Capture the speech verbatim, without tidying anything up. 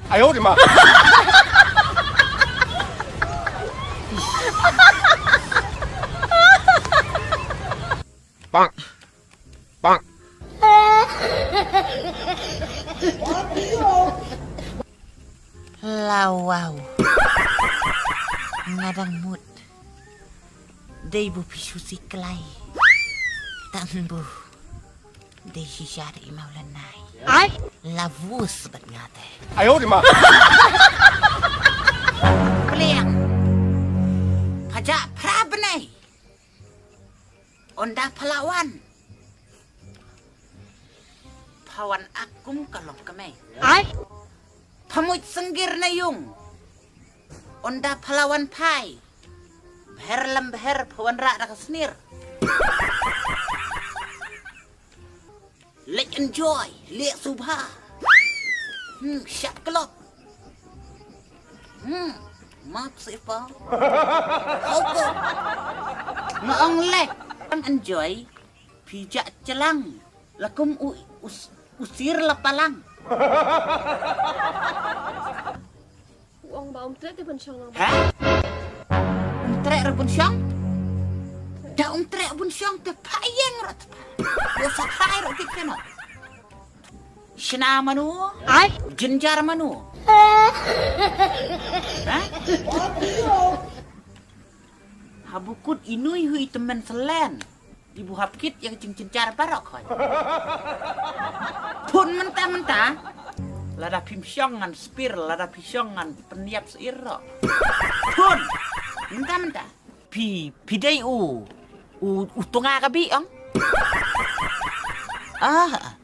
哎呦我的妈！ Bonk. Bonk. Lawaw. Nga dang mut. Dei bu phi shu siklai. Tang bu. Dei shisha da i Mawlanai. Ai. Lavus bad nga te. 哎呦我的妈！ Pliang. Phaja phra bnai. Ynda pha la wan. Pha wan akum ka long kmai. Ai. Pha muid synggir na yung. Ynda pha la wan phai. Bher lam bher pha wan rah da ka snir. Lek enjoy, lek subha. Hmm, shot klop. Hmm, map sepa. Hau ko. Nga ong lek. Enjoy. Phi ja chelang. Lakum u, us, usir la palang. U ong ba um treh te ban shong lang. Ha? Um treh re bun shong? Da um treh bun shong te pha ïeng rot. Yo sa khai rot kit keno. Shna mano? Ai? Jinjar mano? Ha? Habu kut inui hui temen selen. Ibu hap kit ïa ka jingjynjar baroh khoi. Phun mynta mynta. Lada phim shong ngan spir, lada phi shong ngan pynïap sir ro. Phun mynta mynta. Phi, phi dei u, u, u tunga ka bi ong. Ah,